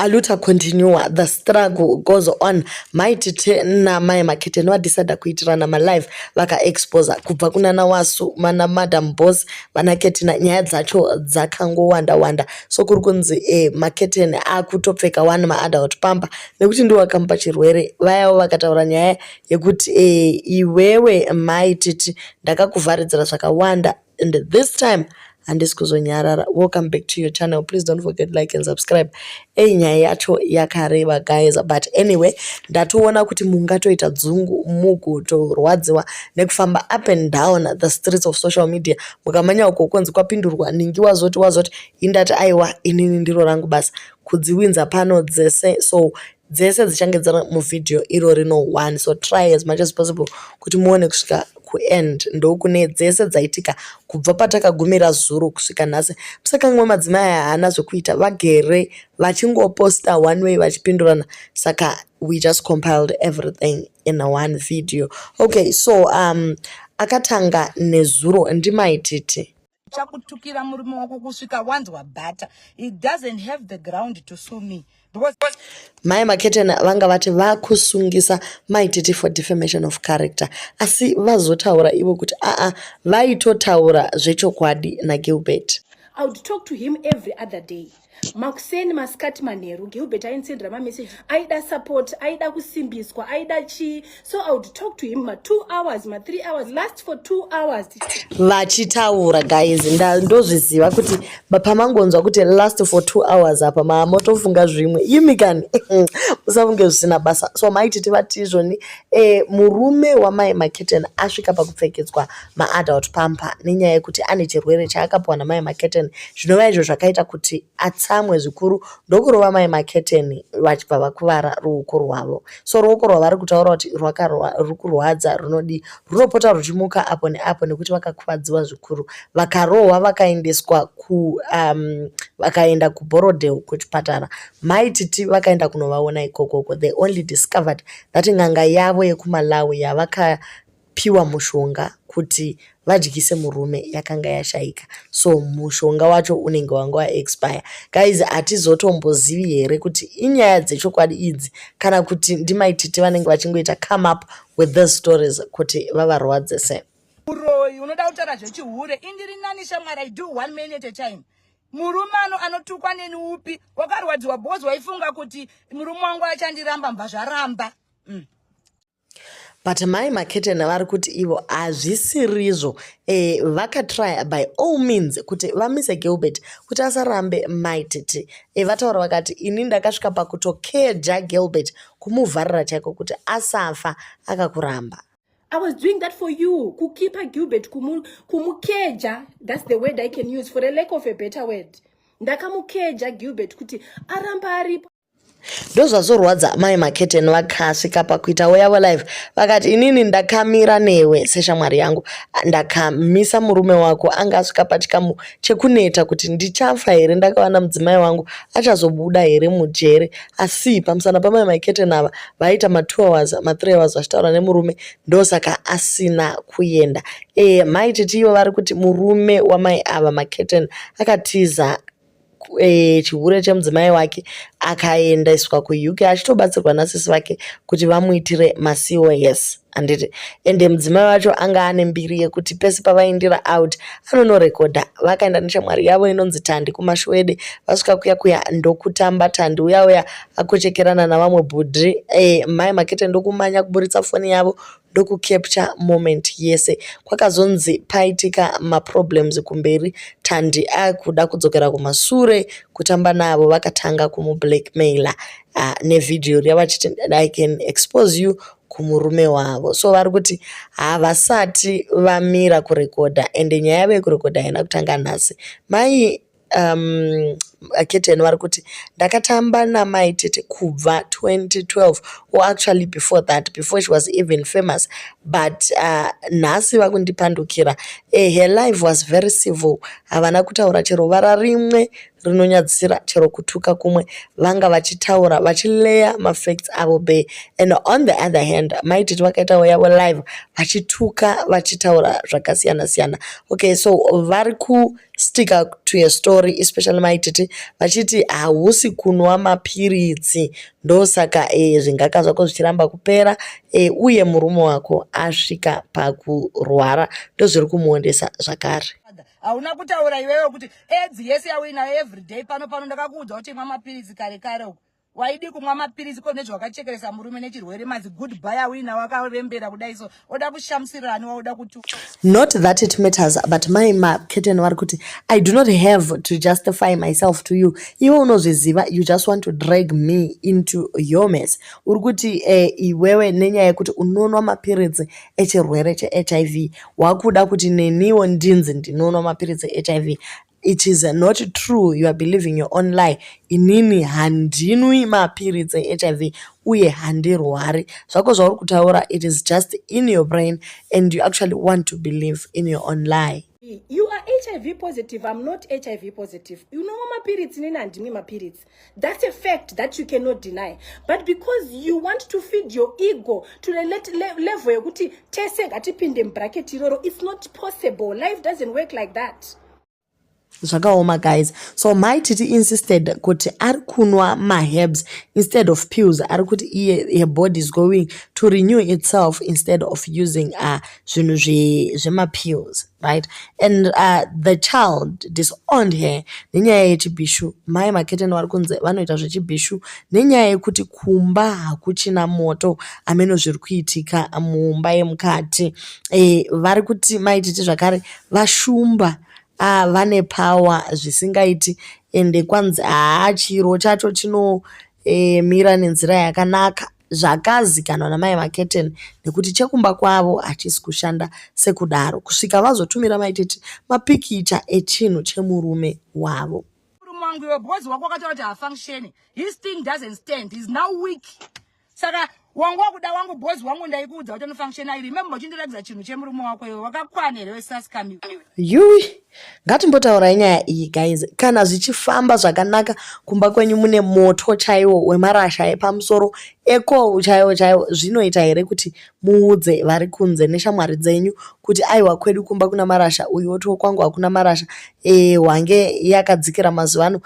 Aluta continua, the struggle goes on. Mai Tete namai Maketeni vadecida kuitirana malive, vakaexposa kubva kunana Wasu, mana Madam Boss, vana Ketina. Nyaya dzacho dzakangowanda wanda. So kuri kunzi Maketeni akutopfeka one maadult pamper nekuti ndiwo akamupa chirwere. Vayavo vakataura nyaya yekuti iwewe Mai Titi, ndakakuvharidzira zvakawanda and this time handisi kuzonyarara. Welcome back to your channel. Please don't forget, like and subscribe. Ei, nyaya yacho yakareba guys, but anyway, ndatoona kuti mungatoita dzungu, mugotorwadziwa nekufamba up and down the streets of social media, mukamanya uko kunzi kwapindurwa ningi, wazoti wazoti. Indati aiwa, inini ndiro rangu basa kudziwinza pano dzese. So dzese dzichange dziri muvhidhiyo iro rino one, so try as much as possible kuti muone kusvika kuend. Ndokune dzese dzaitika kubva patakagumira zuro kusvika nhasi. Musakanganwa, madzimai aya haana zvokuita, vagere vachingoposta one way vachipindurana, saka we just compiled everything in one video. Okay, so akatanga nezuro ndiMaititi. Chakutukira murume wako kusvika wanzwa bhata. It doesn't have the ground to sue me because Mai Maketeni vanga vati vakusungisa Maititi for defamation of character, asi vazotaura ivo kuti aa, vaitotaura zvechokwadi naGilbert. I would talk to him every other day, makuseni, masikati, manheru. Gilbert aindisendera mameseji, aida support, aida kusimbiswa, aida chii. So I would talk to him ma2 hours, ma3 hours, last for 2 hours. Vachitaura guys, ndozviziva kuti pamangonzwa kuti last for 2 hours apa, maamotofunga zvimwe. Imi kani, musafunge zvisina basa. So Maititi vati izvoni murume wamai Maketen asvika pakupfekedzwa maadult pamper nenyaya yekuti ane chirwere chaakapiwa namai Maketen, zvinova izvo zvakaita kuti atsamwe zvikuru, ndokurova mai Maketen, vachibva vakuvara ruoko rwavo. So ruoko rwavari kutaura kuti ruri kurwadza, runodii, runopota ruchimuka apo neapo nekuti vakakuvadziwa zvikuru, vakarohwa, vakaendeswa ku vakaenda kuBorrowdale kuchipatara. Maititi vakaenda kunovaona ikokoko. They only discovered that n'anga yavo yekuMalawi yavakapiwa mushonga kuti vadyise murume yakanga yashayika, so mushonga wacho unenge wanga waexpire. Guys, hatizotombozivi here kuti inyaya dzechokwadi idzi kana kuti ndiMaititi vanenge vachingoita come up with these stories kuti vavarwadzise? Muroyi unoda kutaura zvechihure, indiri nani shamwari. I do one man at a time. Murume ano anotukwa neni upi? Wakarwadziwa bhozi, waifunga kuti murume wangu achandiramba, mbva zvaramba. But mai Maketeni vari kuti ivo hazvisirizvo. Vakatry by all means kuti vamise Gilbert kuti asarambe Maititi. Vataura vakati, ini ndakasvika pakutokeja Gilbert, kumuvharira chaiko kuti asafa akakuramba. I was doing that for you, kukeepa Gilbert, kumukeja. That's the word I can use for a lack of a better word. Ndakamukeja Gilbert kuti aramba aripo. Ndozvazorwadza mai Maketeni, vakasvika pakuitawo yavo live, vakati, inini ndakamira newe seshamwari yangu, ndakamisa murume wako anga asvika pachikamu chekuneta kuti ndichafa here, ndakawana mudzimai wangu achazobuda here mujere. Asi pamusana pamai Maketeni ava vaita ma2 hours, ma3 hours vachitaura nemurume, ndosaka asina kuenda. Mai Titi ivo vari kuti murume wamai ava Maketeni akatiza chihure chemudzimai wake, akaendeswa kuUK achitobatsirwa nasisi vake kuti vamuitire maCOS, handiti? Ende mudzimai wacho anga ane mbiri yekuti pese pavaindira out anonorekodha. Vakaenda neshamwari yavo inonzi Tandi kuMashwede. Vasvika kuya kuya, ndokutamba Tandi uya uya akochekerana navamwe bhudhi. Mai Makete ndokumanya kuburitsa foni yavo, ndokucapture moment yese. Kwakazonzi paitika maproblems kumberi, Tandi akuda kudzokera kumasure kutamba navo, vakatanga kumublackmaila nevhidhiyo riya vachiti, "I can expose you kumurume wavo." So vari kuti havasati vamira kurekodha, ende nyaya yavo yekurekodha haina kutanga nhasi. Mai Keten vari kuti ndakatamba namai Tete kubva 2012 or actually before that, before she was even famous, but nhasi vakundipandukira. Her life was very civil, havana kutaura chero vara rimwe. rinonyadzisira chero kutuka kumwe. Vanga vachitaura vachileya mafacts avo be. And on the other hand, Mai Titi vakaitawo yavo live vachituka vachitaura zvakasiyana siyana. Okay, so vari kusticka to a story, especially Mai Titi vachiti hausi kunwa mapiritsi, ndosaka zvingaka zvako zvichiramba kupera uye murume wako asvika pakurwara, ndozviri kumuondesa zvakare. Hauna kutaura iwewe kuti AIDS yese yauinayo everyday pano pano. Ndakakuudza kuti imwa mapiritsi kare kare uko. Waidi kumwa mapiritsi ko nezvawakachekeresa murume nechirwere mazi goodbye awina wakarembera kudai, so oda kushamisirani wauda kuti Not that it matters, but Mai Maketen vari kuti, "I do not have to justify myself to you." Iwe unozviziva, you just want to drag me into your mess. Uri kuti iwewe nenyaya yekuti unonwa mapiritsi echirwere cheHIV, wakuda kuti neniwo ndinzi ndinonwa mapiritsi eHIV. It is not true, you are believing your own lie. Inini handinwi mapiritsi eHIV uye handirwari. Zvako zvauri kutaura, it is just in your brain and you actually want to believe in your own lie. You are HIV positive, I'm not HIV positive. Unomwa mapiritsi, nini handimwi mapiritsi. That's a fact that you cannot deny, but because you want to feed your ego to the level yekuti tese ngatipinde mubracket iroro, it's not possible. Life doesn't work like that. Zvakaoma, guys. So Mai Titi insisted kuti ari kunwa maherbs instead of pills. Ari kuti iye her body is going to renew itself instead of using zvinhu zvemapills, right? And the child disowned her nenyaya yechibhishu. Mai Maketeni vari kunzi vanoita zvechibhishu nenyaya yekuti kumba hakuchina moto, ameno zviri kuitika mumba yemukati. Vari kuti Mai Titi zvakare vashumba, vane power zvisingaiti, ende kwanzi haa, chiro chacho chinomira nenzira yakanaka zvakazikanwa namai Maketeni nekuti chekumba kwavo hachisi kushanda sekudaro, kusvika vazotumira Mai Titi mapikicha echinhu chemurume wavo. Murume wangu iwe, because wako wakataura kuti hafunctioni, his thing doesn't stand, is now weak, saka wangu wakuda wangu boss wangu ndaikuudza kuti anofunction. I remember uchindiratidza chinhu chemurume wako. Iwe wakakwana here wesaskami? Yui, ngatimbotaurai nyaya iyi, guys. Kana zvichifamba zvakanaka kumba kwenyu, mune moto chaiwo wemarasha epamusoro eko chaiwo chaiwo, zvinoita here kuti muudze vari kunze neshamwari dzenyu kuti aiwa, kwedu kumba kuna marasha, uyu wotiwo kwangu hakuna marasha, hwange yakadzikira mazuva ano?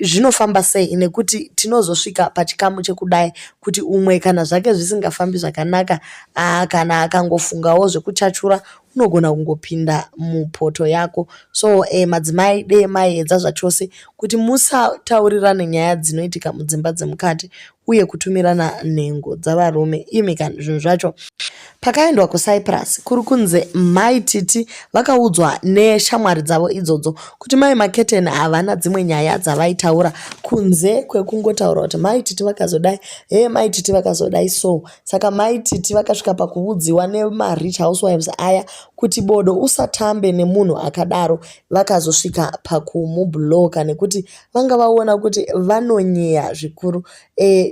Zvinofamba sei? Nekuti tinozosvika pachikamu chekudai kuti umwe kana zvake zvisingafambi zvakanaka, kana akangofungawo zvekuchachura, unogona kungopinda mupoto yako. So madzimai, dee maiedza zvachose kuti musataurirane nyaya dzinoitika mudzimba dzemukati uye kutumirana nhengo dzavarume imi. Kana zvinhu zvacho pakaendwa kuCyprus, kuri kunzi Mai Titi vakaudzwa neshamwari dzavo idzodzo kuti Mai Maketeni havana dzimwe nyaya dzavaitaura kunze kwekungotaura kuti Mai Titi vakazodai, he, Mai Titi vakazodai. So saka Mai Titi vakasvika pakuudziwa nemarich housewives aya kuti bodo, usatambe nemunhu akadaro. Vakazosvika pakumubloka nekuti vanga vaona kuti vanonyeya zvikuru.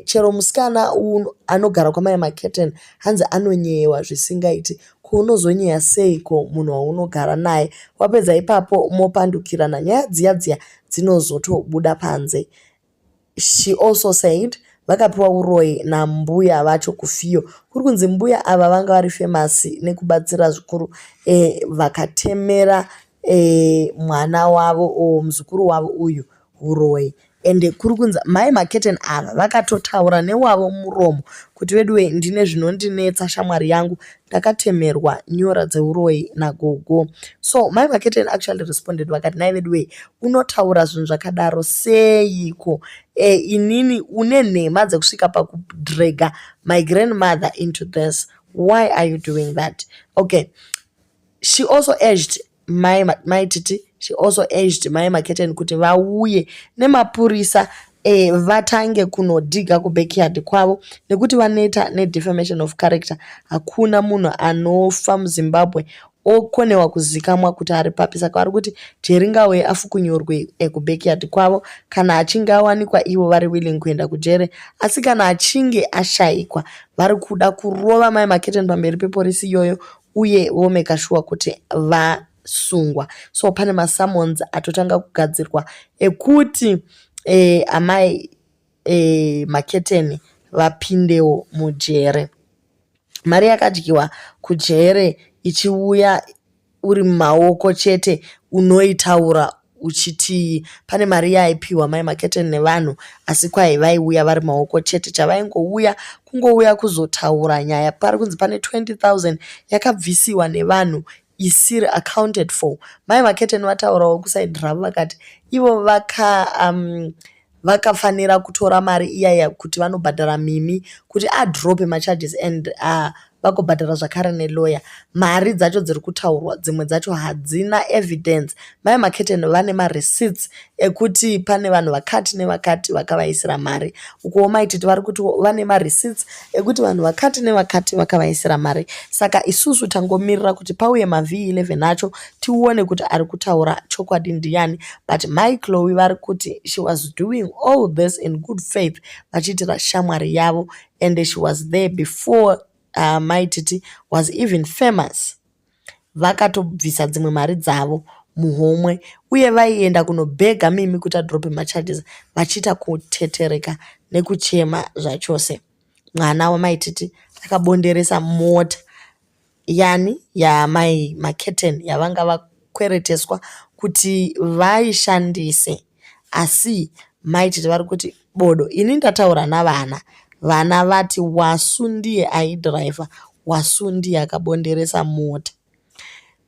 Chero musikana anogara kwamai Maketeni hanzi anonyeyewa zvisingaiti. Ko unozonyeya seiko munhu waunogara naye? Wapedza ipapo mopandukirana, nyaya dziya dziya dzinozotobuda panze. She also said vakapiwa uroyi nambuya vacho kufiyo. Kuri kunzi mbuya ava vanga vari famous nekubatsira zvikuru, vakatemera mwana wavo o muzukuru wavo uyu uroyi. Ende kuri kunzi Mai Maketeni ava vakatotaura newavo muromo kuti veduwe, ndine zvinondinetsa shamwari yangu, ndakatemerwa nyora dzeuroyi nagogo. So Mai Maketeni actually responded vakati, "Nai veduwe, unotaura zvinhu zvakadaro seiko? Inini une nhema dzekusvika pakudrega my grandmother into this. Why are you doing that?" Okay, she also urged Mai Titi, she also urged Mai Maketeni kuti vauye nemapurisa, vatange kunodhiga kubackyard kwavo nekuti vaneta nedefamation of character. Hakuna munhu anofa muZimbabwe okonewa kuzikamwa kuti ari papi. Saka vari kuti jeri ngauye afukunyorwe kubackyard kwavo. Kana achinge awanikwa, ivo vari willing kuenda kujere, asi kana achinge ashayikwa, vari kuda kurova Mai Maketeni pamberi peporisi iyoyo uye vomeka sure kuti vachasungwa. So pane masummons atotanga kugadzirwa ekuti amai Maketeni vapindewo mujere. Mari yakadyiwa kujere ichiuya uri mumaoko chete unoitaura uchitii. Pane mari yaipiwa mai Maketeni nevanhu asi kwai vaiuya vari maoko chete. Chavaingouya kungouya kuzotaura nyaya. Pari kunzi pane 20 000 yakabvisiwa nevanhu isiri accounted for. Mai Maketeni vataurawo kuside ravo vakati ivo vakafanira kutora mari iyaya kuti vanobhadhara Mimi kuti adrope macharges and vagobhadhara zvakare nelawyer. Mari dzacho dziri kutaurwa dzimwe dzacho hadzina evidence. Mai Maketeni vane mareceipts ekuti pane vanhu vakati nevakati vakavaisira mari. Ukuwo Mai Titi vari kuti vane mareceipts ekuti vanhu vakati nevakati vakavaisira mari. Saka isusu tangomirira kuti pauye maV11 acho tione kuti ari kutaura chokwadi ndiani. But Mai Chloe vari kuti she was doing all this in good faith vachiitira shamwari yavo and she was there before Mai Titi was even famous. Vakatobvisa dzimwe mari dzavo muhomwe uye vaienda kunobhega Mimi kuti adrope macharges vachiita kutetereka nekuchema zvachose. Mwana waMai Titi akabonderesa mota yani yaMai Maketeni yavanga vakwereteswa kuti vaishandise. Asi Mai Titi vari kuti bodo ini ndataura navana. Vana vati Wasu ndiye aidhiraivha, Wasu ndiye akabonderesa mota.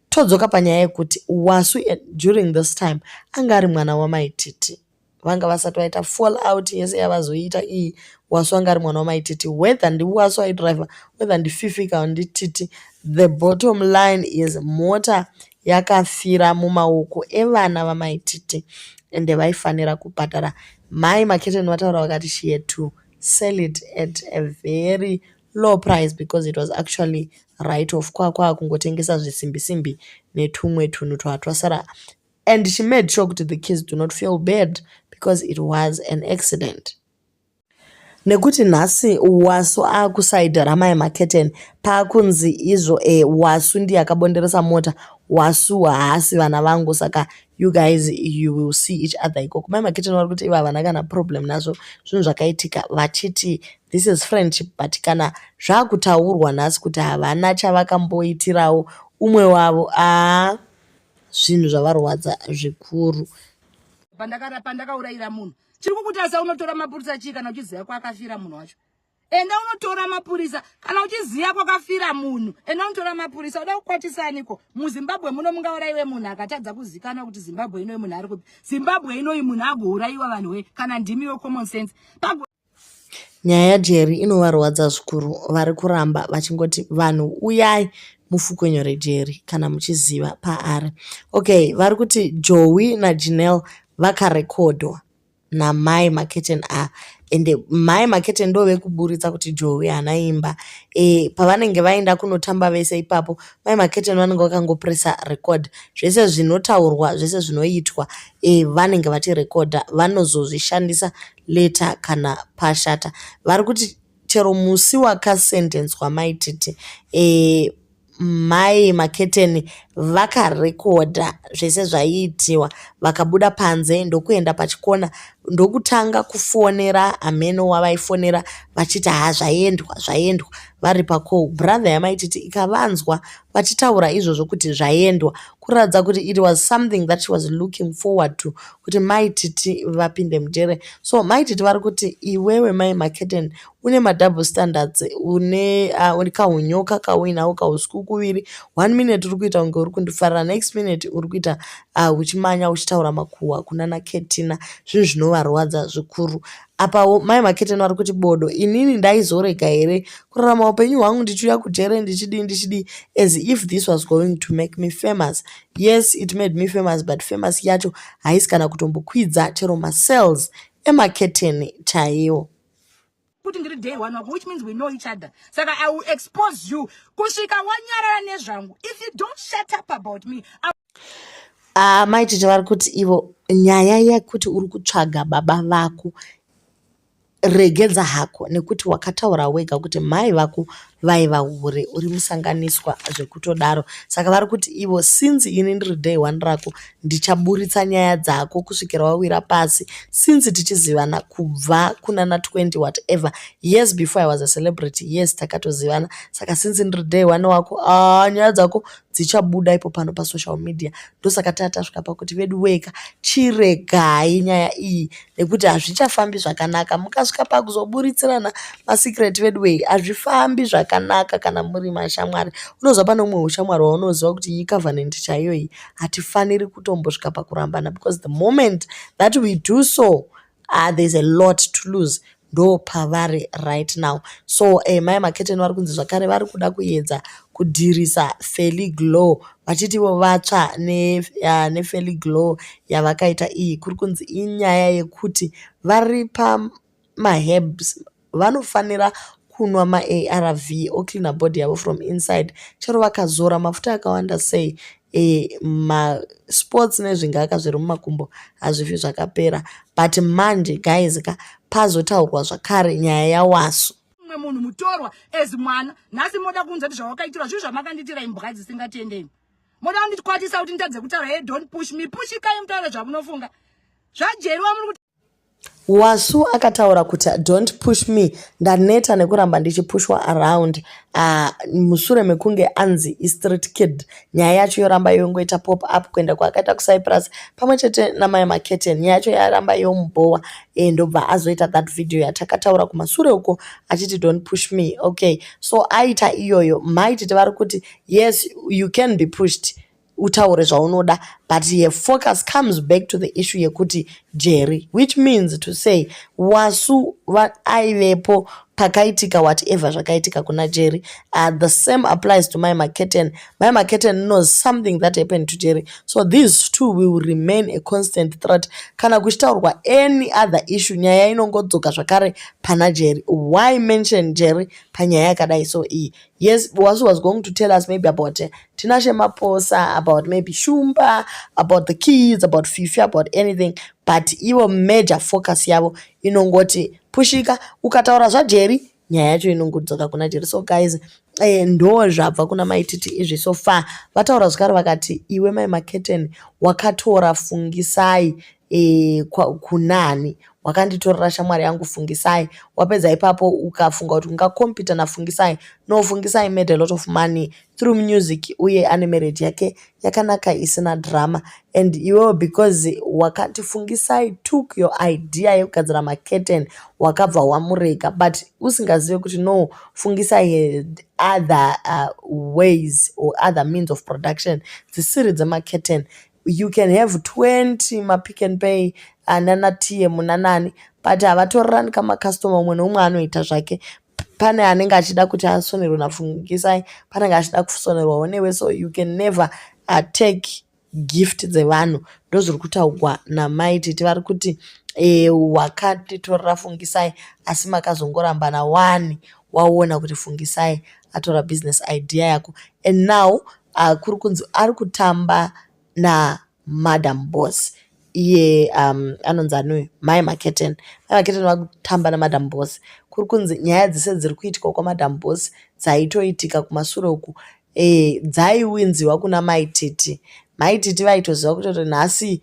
Todzoka panyaya yekuti Wasu during this time anga ari mwana waMai Titi. Vanga vasati vaita fall out yese yavazoita iyi. Wasu anga ari mwana waMai Titi. Whether ndiWasu aidhiraivha, whether ndiFifi kana ndiTiti, the bottom line is mota yakafira mumaoko evana vaMai Titi ende vaifanira kubhadhara. Mai Maketeni vataura vakati she had to sell it at a very low price because it was actually write off. Kwakwa kungotengesa zvisimbi simbi netumwe tunhu twatwasara and she made sure kuti the kids do not feel bad because it was an accident. Nekuti nhasi Wasu akuside raMai Maketeni paakunzi izvo Wasu ndiye akabonderesa mota, Wasu haasi vana vangu saka you guys you will see each other ikoko. Mai Maketeni vari kuti ivo havana kana problem nazvo zvinhu zvakaitika vachiti this is friendship but kana zvakutaurwa nhasi kuti havana chavakamboitirawo umwe wavo aa zvinhu zvavarwadza zvikuru. Pandakaurayira munhu chiri kukutarisa unotora mapurisa chii kana uchiziva kwakafira munhu wacho? Enda unotora mapurisa kana uchiziva kwakafira munhu. Enda unotora mapurisa. Uda kukwatisaniko muZimbabwe muno? Mungaurayiwe munhu akatadza kuzikanwa kuti Zimbabwe inoi munhu ari kupi? Zimbabwe inoi munhu agourayiwa vanhu we kana ndimiwo common sense. Nyaya yaJerry inovarwadza zvikuru. Vari kuramba vachingoti vanhu uyai mufukwenyore Jerry kana muchiziva paari. Okay, vari kuti Joey naJanelle vakarekodwa namai Maketeni ava ende Mai Maketeni ndo vekuburitsa kuti Joey haana imba. Pavanenge vaenda kunotamba vese ipapo Mai Maketeni vanenge vakangopresa record. Zvese zvinotaurwa zvese zvinoitwa vanenge vachirekodha vanozozvishandisa later kana pashata. Vari kuti chero musi wakasendenswa Mai Titi Mai Maketeni vakarekodha zvese zvaiitiwa vakabuda panze ndokuenda pachikona ndokutanga kufonera hameno wavaifonera vachiti ha zvaendwa zvaendwa vari pacall. Brother yaMai Titi ikavanzwa vachitaura izvozvo kuti zvaendwa kuratidza kuti it was something that she was looking forward to kuti Mai Titi vapinde mujere. So Mai Titi vari kuti iwewe Mai Maketeni une madouble standards, une kahunyoka kauinawo kausiku kuviri. One minute uri kuita kunge uri kundifarira, next minute uri kuita uchimanya uchitaura makuhwa kunana Ketina. Zvinhu zvinovarwadza zvikuru. Apawo Mai Maketeni vari kuti bodo inini ndaizorega here kurarama upenyu hwangu ndichiuya kujere ndichidii ndichidii as if this was going to make me famous. Yes, it made me famous but famous yacho haisi kana kutombokwidza chero masales emaketeni chaiwo. Kuti ndiri day one wako, which means we know each other, saka I will expose you kusvika wanyarara nezvangu if you don't shut up about me. Mai Titi vari kuti ivo nyaya yekuti uri kutsvaga baba vako regedza hako nekuti wakataura wega kuti mai vako Vaiva hure uri musanganiswa zvekutodaro. Saka vari kuti ivo since ini ndiri day one rako ndichaburitsa nyaya dzako kusvikira wawira pasi. Since tichizivana kubva kunana 20 whatever years before I was a celebrity, yes, takatozivana. Saka since ndiri day one wako, ah, nyaya dzako dzichabuda ipo pano pasocial media. Ndosaka taa tasvika pakuti vedu weka chiregai nyaya iyi nekuti hazvichafambi zvakanaka. Mukasvika pakuzoburitsirana masecret, vedu wei, hazvifambi zvakanaka kana muri mashamwari. Unoziva pane umwe ushamwari hwaunoziva kuti iyi covenant chaiyo iyi, hatifaniri kutombosvika pakurambana, because the moment that we do so, there's a lot to lose. Ndo pavari right now. So Mai Maketeni vari kunzi zvakare vari kuda kuedza kudhirisa Feli Glow, vachiti ivo vatsva neFeli Glow yavakaita iyi. Kuri kunzi inyaya yekuti vari pamaherbs, vanofanira kunwa maARV ocleana body yavo from inside. Chero vakazora mafuta akawanda sei, maspots nezvingaka zviri mumakumbo hazvifi zvakapera. But manje guys ka, pazotaurwa zvakare nyaya yaWasu. Mumwe munhu mutorwa as mwana nhasi moda kuunza kuti zvawakaitirwa zvii zvamakandiitira, imbwa dzisingatendei. Moda kundikwatisa kuti nditadze kutaura. Hey, don't push me. Pushikai mutaure zvamunofunga zvajeriwa muri. Wasu akataura kuti, "Don't push me, ndaneta nekuramba ndichipushwa around," mushure mekunge anzi istreet kid. Nyaya yacho yoramba yongoita pop up kuenda kwaakaita kuCyprus pamwe chete naMai Maketen. Nyaya yacho yaramba yomubhowa, ndobva azoita that video yatakataura kumasure uko achiti, "Don't push me." Okay, so aita iyoyo. Maititi vari kuti, yes, you can be pushed utaure zvaunoda, but her focus comes back to the issue yekuti Jerry, which means to say Wasu aivepo pakaitika whatever zvakaitika kuna Jerry. The same applies to Mai Maketen. Mai Maketen knows something that happened to Jerry, so these two will remain a constant threat. Kana kuchitaurwa any other issue, nyaya inongodzoka zvakare pana Jerry. Why mention Jerry panyaya yakadai? So iyi, yes, Wasu was going to tell us maybe about Tinashe Maposa, about maybe Shumba, about the kids, about Fifi, about anything, but ivo major focus yavo inongoti pushika ukataura zvaJerry, nyaya yacho inongodzoka kuna Jerry. So guys, ndo zvabva kuna Maititi izvi so far. Vataura zvakare vakati, iwe Mai Maketen wakatora Fungisai kunani? Wakanditorera shamwari yangu Fungisai. Wapedza ipapo ukafunga kuti ungakompita naFungisai. No, Fungisai made a lot of money through music, uye ane marriage yake yakanaka isina drama. And iwewo, because wakati Fungisai took your idea yekugadzira maketen, wakabva wamurega, but usingazive kuti no, Fungisai had other ways or other means of production dzisiri dzemaketen. You can have 20 maPick and Pay nana TM nanani, but havatorerani kamacustomer. Umwe neumwe anoita zvake. Pane anenge achida kuti asonerwe naFungisai, panenge achida kusonerwawo newe, so you can never take gift dzevanhu. Ndozviri kutaurwa naMaititi. Vari kuti wakatitorera Fungisai, asi makazongorambana wani waona kuti Fungisai atora business idea yako. And now kuri kunzi ari kutamba naMadam Boss. Iye anonzi anuyu Mai Maketen. Mai Maketen vakutamba naMadam Boss. Kuri kunzi nyaya dzese dziri kuitika kwaMadam Boss dzaitoitika kumasure uku, dzaiwinziwa kuna Maititi. Maititi vaitoziva kutoti nhasi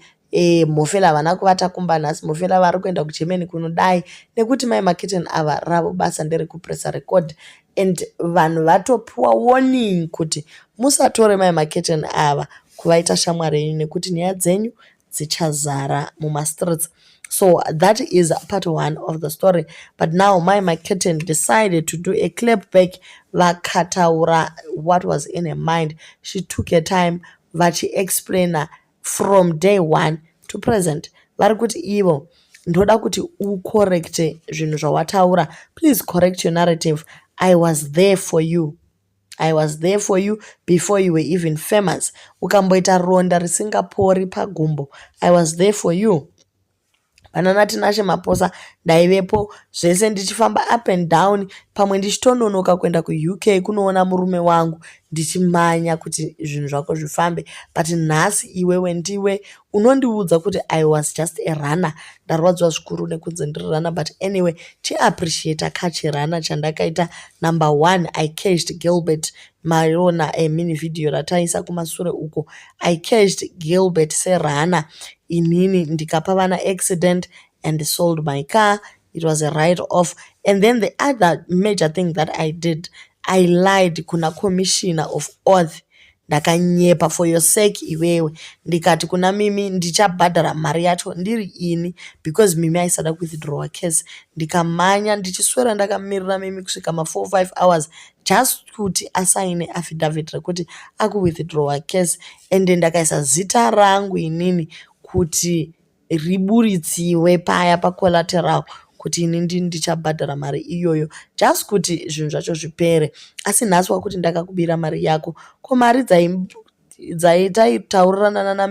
Mhofela havana kuvata kumba, nhasi Mhofela vari kuenda kuGermany kunodai, nekuti Mai Maketen ava ravo basa nderekupresa record. And vanhu vatopiwa warning kuti musatore Mai Maketen ava kuvaita shamwari yenyu, nekuti nyaya dzenyu dzichazara mumastreets. So that is part one of the story. But now Mai Maketen decided to do a clap back. Vakataura what was in her mind. She took her time vachiexplaina from day one to present. Vari kuti ivo, ndoda kuti ucorrecte zvinhu zvawataura. Please correct your narrative. I was there for you. I was there for you before you were even famous. Ukamboita ronda risingapori pagumbo, I was there for you. Panana Tinashe Maposa ndaivepo zvese ndichifamba up and down, pamwe ndichitononoka kuenda kuUK kunoona murume wangu ndichimanya kuti zvinhu zvako zvifambe. But nhasi iwewe ndiwe unondiudza kuti I was just a runner. Ndarwadziwa zvikuru nekunzi ndiri runner, but anyway, chiappreciata kachirunner chandakaita. Number one, I cashed Gilbert. Maiona mini video rataisa kumasure uko. I cashed Gilbert serunner inini, ndikapa vana accident and sold my car. It was a write off. And then the other major thing that I did, I lied kuna commissioner of oath. Ndakanyepa for your sake iwewe, ndikati kuna Mimi ndichabhadhara mari yacho ndiri ini, because Mimi aisada kuwithdrawa case. Ndikamanya ndichiswera ndakamirira Mimi kusvika ma4 5 hours just kuti asaine affidavit rekuti akuwithdrawa case, ende ndakaisa zita rangu inini kuti riburitsiwe paya pacollateral kuti ini ndini ndichabhadhara mari iyoyo, just kuti zvinhu zvacho zvipere. Asi nhasi wakuti ndakakubira mari yako. Ko mari dzaitaitaurirana nana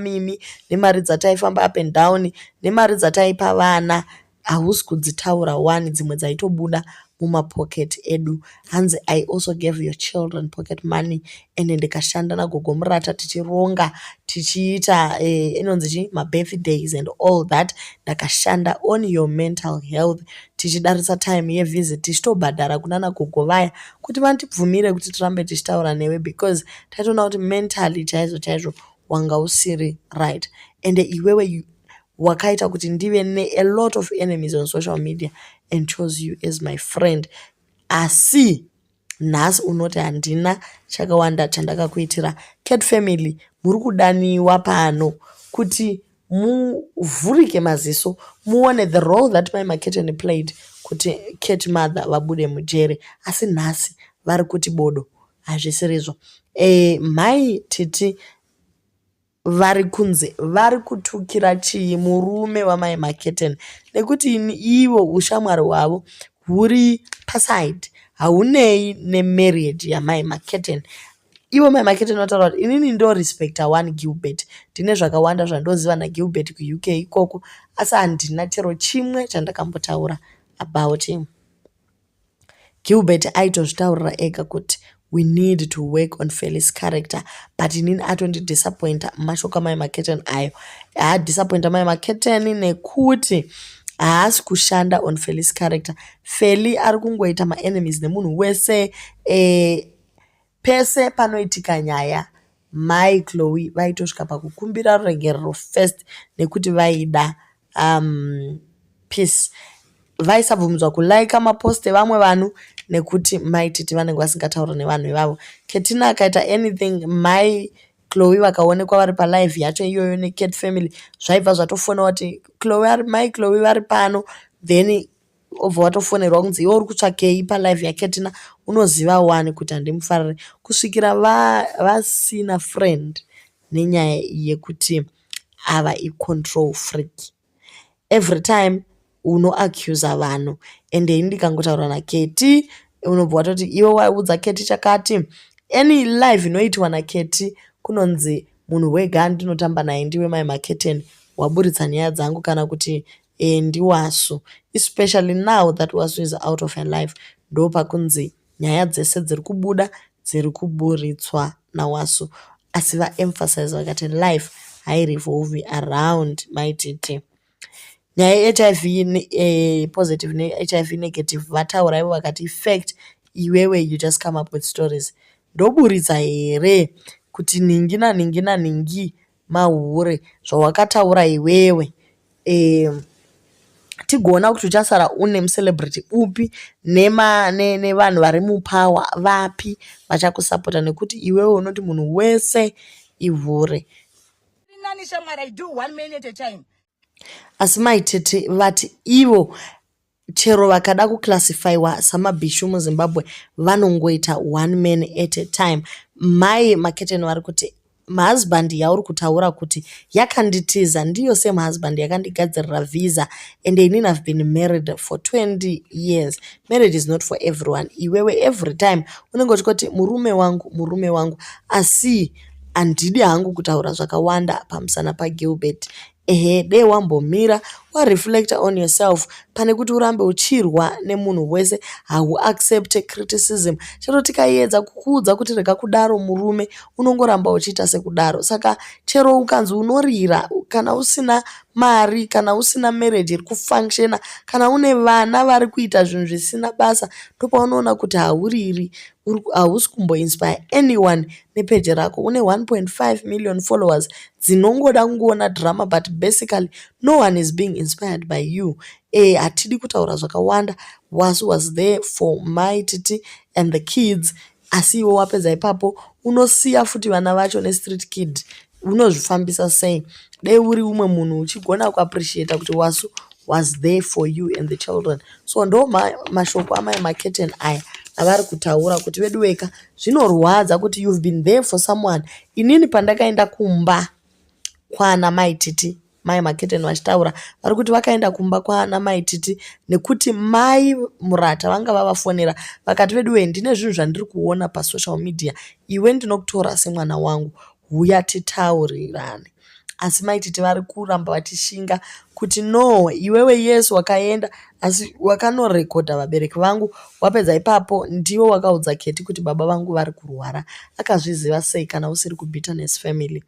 nemari dzataifamba up and down, nemari dzataipa vana, hausi kudzitaura one? Dzimwe dzaitobuda mumapoketi edu. Hanzi, "I also gave your children pocket money," ende ndikashanda nagogo Murata tichironga, tichiita inonzi chii, mabirthdays and all that. Ndakashanda on your mental health, tichidarisa time yevisit, tichitobhadhara kunana gogo vaya kuti vandibvumire kuti tirambe tichitaura newe, because taitoona kuti mentally chaizvo chaizvo wanga usiri right. Ende iwewe wakaita kuti ndive ne-a lot of enemies on social media and chose you as my friend. Asi nhasi unoti handina chakawanda chandakakuitira. Cat family, muri kudaniwa pano kuti muvhurike maziso, muone the role that Mai Maketeni played kuti Cat Mother vabude mujere. Asi nhasi vari kuti bodo, hazvisirizvo. Mai Titi vari kunzi vari kutukira chii murume waMai Maketeni, nekuti ivo ushamwari hwavo huri paside, haunei nemarriage yaMai Maketeni. Ivo Mai Maketeni vataura kuti inini ndorespecta one Gilbert, ndine zvakawanda zvandoziva naGilbert kuUK ikoko, asi handina chero chimwe chandakambotaura about him. Gilbert aitozvitaurira ega kuti we need to work on Feli's character, but inini atondidisappointa. Mashoko aMai Maketeni ayo. Haadisappointa Mai Maketeni nekuti haasi kushanda on Feli's character. Feli ari kungoita maenemies nemunhu wese. Pese panoitika nyaya, Mai Chloe vaitosvika pakukumbira ruregerero first nekuti vaida peace. Vaisabvumidzwa kulaika mapost evamwe vanhu nekuti Mai Titi vanenge vasingatauri nevanhu ivavo. Ketina akaita anything, Mai Chloe vakaonekwa vari palive yacho iyoyo neCat family, zvaibva zvatofonewa kuti Chloe, Mai Chloe vari pano. Then obva watofonerwa kunzi, "Iwe uri kutsvakei palive yaKetina? Unoziva wani kuti handimufariri." Kusvikira vasina friend nenyaya yekuti ava icontrol freak. Every time unoaccusa vanhu, ende ini ndikangotaura naKeti unobva watoti iwe waudza Keti chakati. Any live inoitwa naKeti kunonzi munhu wega ndinotamba naye ndiwe Mai Maketeni, waburitsa nyaya dzangu, kana kuti ndiWasu. Especially now that Wasu is out of her life, ndopakunzi nyaya dzese dziri kubuda dziri kuburitswa naWasu. Asi vaemphasize vakati life hairevolve around Mai Titi. Nyaya yeHIV positive neHIV negative vataura ivo vakati fact. Iwewe you just come up with stories. Ndoburitsa here kuti nhingi nanhingi nanhingi mahure, zvawakataura iwewe, tigoona kuti uchasara une mucelebrity upi nevanhu vari mupower vapi vachakusapota, nekuti iwewe unoti munhu wese ihure? Nani shamwari, I do one man at a time. Asi Mai Titi vati ivo chero vakada kuclassifyiwa samabhishu muZimbabwe, vanongoita one man at a time. Mai Maketeni vari kuti mahusband yauri kutaura kuti yakanditiza ndiyo same husband yakandigadzirira visa, and inini have been married for 20 years. Marriage is not for everyone. Iwewe every time unenge uchikoti murume wangu, murume wangu, asi handidi hangu kutaura zvakawanda pamusana paGilbert. Ehe, dei wambomira Wareflecta on yourself pane kuti urambe uchirwa nemunhu wese. Hauaccepte criticism. Chero tikaedza kukuudza kuti rega kudaro murume, unongoramba uchiita sekudaro. Saka chero ukanzi unorira, kana usina mari, kana usina marriage iri kufunctiona, kana une vana vari kuita zvinhu zvisina basa, ndopaunoona kuti hauriri, hausi kumboinspire anyone nepeji rako. Une 1.5 million followers dzinongoda kungoona drama, but basically no one is being inspired by you. Hatidi kutaura zvakawanda. Wasu was there for Mai Titi and the kids, asi iwe wapedza ipapo unosiya futi vana vacho nestreet kid. Unozvifambisa sei? Dei uri umwe munhu uchigona kuappreciata kuti Wasu was there for you and the children. So ndo mashoko amai Maketen aya avari kutaura kuti vedu weka, zvinorwadza kuti you've been there for someone. Inini pandakaenda kumba kwana Mai Titi, Mai Maketen vachitaura, vari kuti vakaenda kumba kwana Mai Titi nekuti Mai Murata vanga vavafonera vakati, "Veduwe, ndine zvinhu zvandiri kuona pasocial media. Iwe ndinokutora semwana wangu, huya titaurirane." Asi Mai Titi vari kuramba vachishinga kuti no, iwewe yes wakaenda, asi wakanorekodha vabereki vangu. Wapedza ipapo ndiwe wakaudza Keti kuti baba vangu vari kurwara. Akazviziva sei kana usiri kuBitterness family?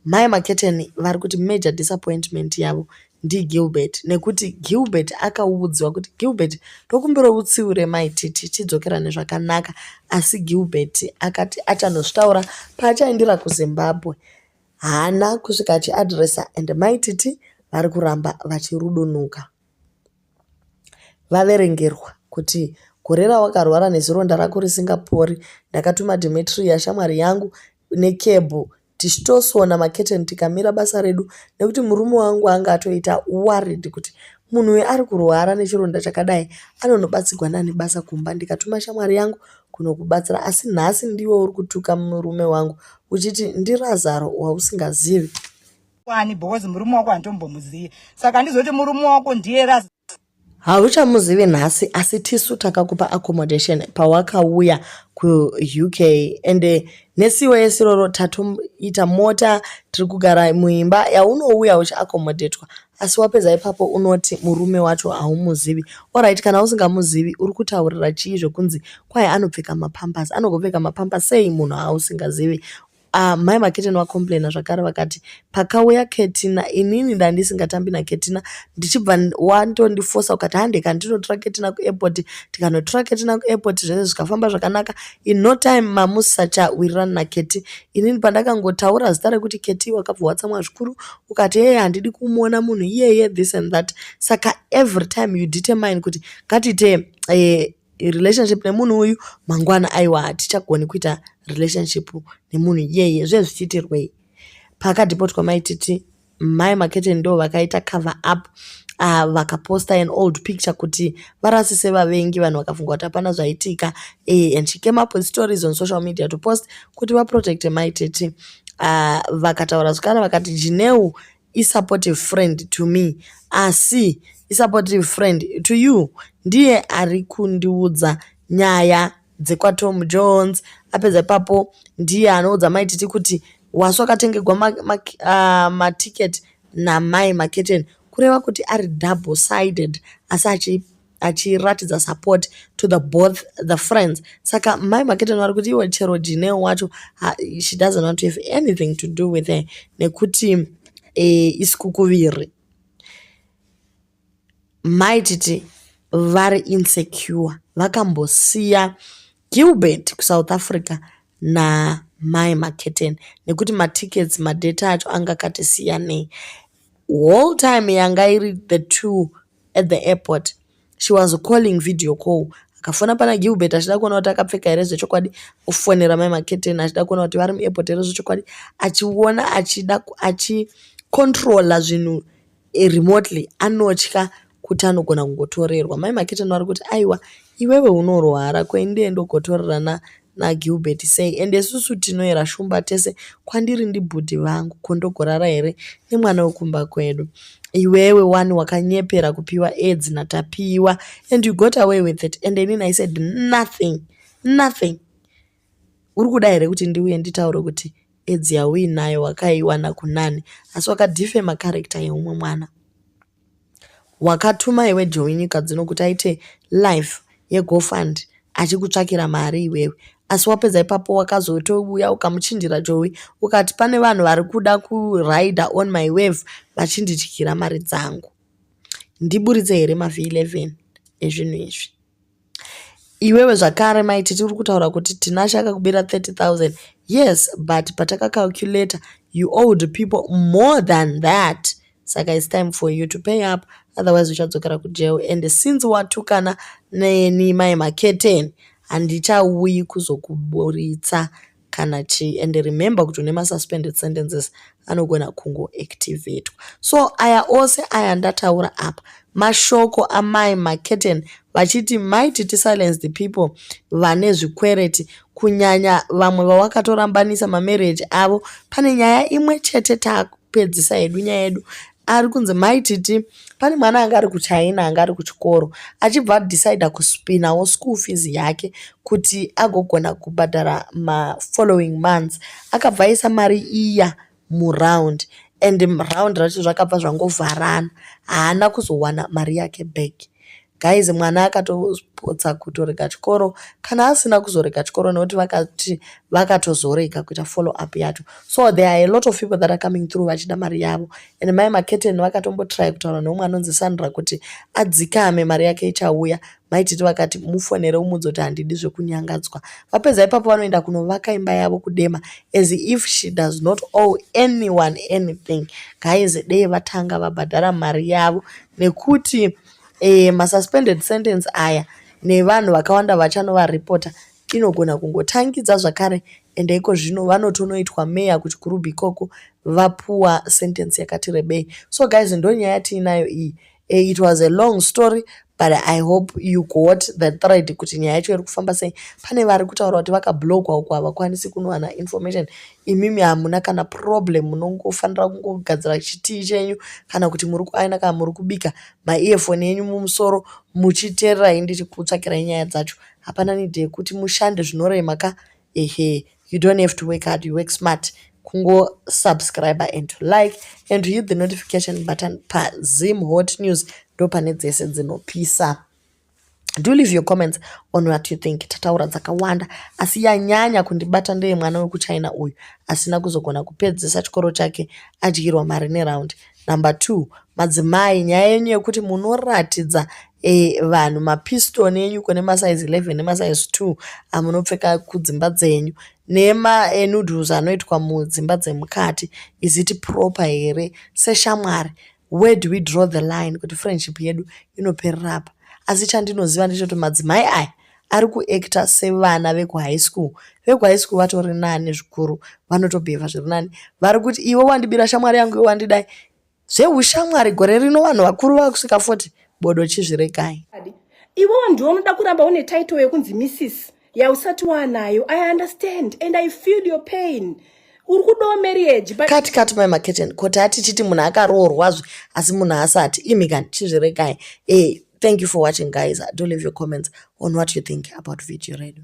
Mai Maketeni vari kuti major disappointment yavo ndiGilbert, nekuti Gilbert akaudzwa kuti, "Gilbert, tokumbira utsiure Mai Titi, tidzokerane zvakanaka." Asi Gilbert akati achanozvitaura paachaendera kuZimbabwe. Haana kusvika achiadhiresa, and Mai Titi vari kuramba vachirudunuka. Vaverengerwa kuti gore rawakarwara nezironda rako risingapori, ndakatuma Dimitria shamwari yangu nekebhu, tichitosona maketeni, tikamira basa redu nekuti murume wangu anga atoita worried kuti munhu uyu ari kurwara nechironda chakadai, anonobatsirwa nani basa kumba. Ndikatuma shamwari yangu kunokubatsira, asi nhasi ndiwe uri kutuka murume wangu uchiti ndiRazaro wausingazivi. Wani, because murume wako handitombomuzivi, saka handizoti murume wako ndiye Razaro. Hauchamuzivi nhasi, asi tisu takakupa accommodation pawakauya kuUK, ende nesiwo iroro tatoita mota, tiri kugara muimba yaunouya uchiaccommodetwa, asi wapedza ipapo unoti murume wacho haumuzivi. Alright, kana usingamuzivi, uri kutaurira chii zvekunzi kwai anopfeka mapampers? Anogopfeka mapampers sei munhu ausingazivi? Mai Maketeni vacomplaina zvakare, vakati pakauya Ketina, inini ndandisingatambi naKetina, ndichibva watondifosa ukati handeka ndinotora Ketina kuairport. Tikanotora Ketina kuairport, zvese zvikafamba zvakanaka. In no time mamusachawirirana naKeti. Inini pandakangotaura zita rekuti Keti, wakabva watsamwa zvikuru, ukati, "Heye, handidi kumuona munhu iyeye," this and that. Saka every time you determine kuti ngatiite relationship nemunhu uyu, mangwana aiwa, hatichagoni kuita relationship nemunhu iyeye. Zve zvichiitirwei? Pakadhipotwa Maititi, Mai Maketeni ndo vakaita cover up, vakaposta an old picture kuti varasise vavengi. Vanhu vakafunga kuti hapana zvaitika, and she came up with stories on social media to post kuti vaprotecte Maititi. Vakataura zvakare vakati Jineu isupportive friend to me, asi isupportive friend to you, ndiye ari kundiudza nyaya dzekwaTom Jones. Apedza ipapo ndiye anoudza Maititi kuti Wasu akatengegwa matiketi namai Maketeni, kureva kuti ari double sided, asi achiratidza support to the both the friends. Saka Mai Maketeni vari kuti iwe chero Jineo wacho, she doesn't want to have anything to do with her nekuti isikukuviri. Maititi vari insecure, vakambosiya Gilbert kuSouth Africa namai Maketeni nekuti matickets, madate acho anga akati siyanei. Whole time yanga iri the two at the airport, she was calling video call. Akafona pana Gilbert achida kuona kuti akapfeka here zvechokwadi, ofonera Mai Maketeni achida kuona kuti vari muairport here zvechokwadi, achiona, achida achicontrola zvinhu remotely. Anotya kuti anogona kungotorerwa. Mai Maketeni vari kuti aiwa, iwewe unorwara, koindee ndogotorerana naGilbert sei? Ende isusu tinoyera shumba tese, kwandiri ndibhudhi vangu, kondogorara here nemwana wekumba kwedu? Iwewe wani wakanyepera kupiwa AIDS naTapiwa and you got away with it, and inini I said nothing, nothing. Uri kuda here kuti ndiuye nditaure kuti AIDS yauinayo wakaiwana kunani? Asi wakadefama character yeumwe mwana. Wakatuma iwe Joey Nyikadzino kuti aite live yeGoFund achikutsvakira mari iwewe. Asi wapedza ipapo wakazotouya ukamuchinjira Joey ukati pane vanhu vari kuda kurider on my wave vachindidyira mari dzangu. Ndiburitse here maV11 ezvinhu izvi? Iwewe zvakare Mai Titi uri kutaura kuti Tinashe akakubira 30,000. Yes, but patakacalculator you owed people more than that. Saka it's time for you to pay up otherwise uchadzokera kujail and since watukana neni Mai Maketeni handichauyi kuzokuburitsa kana chii and remember kuti une masuspended sentences anogona kungoactivatwa. So aya ose aya ndataura apa mashoko amai Maketeni vachiti Mai Titi silence the people vane zvikwereti kunyanya vamwe vawakatorambanisa mamarriage avo. Pane nyaya imwe chete takupedzisa hedu nyaya yedu ari kunzi Mai Titi pane mwana anga ari kuChina anga ari kuchikoro achibva adecida kuspinawo school fees yake kuti agogona kubhadhara mafollowing months. Akabva aisa mari iya muround and round racho zvakabva zvangovharana haana kuzowana mari yake back. Guys mwana akatopotsa kutorega chikoro kana asina kuzorega chikoro nekuti vakati vakatozorega kuita follow up yacho. So there are a lot of people that are coming through vachida mari yavo and Mai Maketeni vakatombotry kutaura neumwe anonzi Sandra kuti adzikame mari yake ichauya. Mai Titi vakati mufonere umudze kuti handidi zvekunyangadzwa. Vapedza ipapo vanoenda kunovaka imba yavo kudema as if she does not owe anyone anything. Guys dei vatanga vabhadhara mari yavo nekuti masuspended sentence aya nevanhu vakawanda vachanovaripota inogona kungotangidza zvakare ende iko zvino vanotonoitwa meya kuchikurubhi ikoko vapuwa sentence yakati rebei. So guys ndonyaya yatiinayo iyi. It was a long story but I hope you got the thread kuti nyaya yacho iri kufamba sei. Pane vari kutaura kuti vakablockwa uko havakwanisi kunowana information. Imimi hamuna kana problem munongofanira kungogadzira chitii chenyu kana kuti muri kuaina kana muri kubika maearphone enyu mumusoro muchiteererai ndichikutsvakirai nyaya dzacho. Hapana need yekuti mushande zvinorema ka ehe you don't have to work hard you work smart. Kungosubscribe and to like and to hit the notification button paZim Hot News ndo pane dzese dzinopisa. Do leave your comments on what you think. Tataura dzakawanda asi yanyanya kundibata ndeye mwana wekuChina uyu asina kuzogona kupedzisa chikoro chake adyirwa mari neround. Number 2 madzimai nyaya yenyu yekuti munoratidza vanhu mapistoni enyu kune masize 11 nemasize 2 amunopfeka kudzimba dzenyu nemanoodles anoitwa mudzimba dzemukati is it proper here seshamwari where do we draw the line kuti friendship yedu inoperera apa asi chandinoziva ndechekuti madzimai aya ari kuacta sevana vekuhigh school vekuhigh school vatori nani zvikuru vanotobhevha zviri nani vari kuti iwe wandibira shamwari yangu iwe wandidai zveushamwari gore rino vanhu vakuru vakusvika 40 bodo chizviregai. Iwewo ndiwe unoda kuramba une title yekunzi Mrs yausati wanayo. I understand and I feel your pain. Uri kudawo marriage but Kati kati Mai Maketeni koti atichiti munhu akaroorwazve asi munhu asati imi kani chizviregai. Thank you for watching guys. Do leave your comments on what you think about video redu.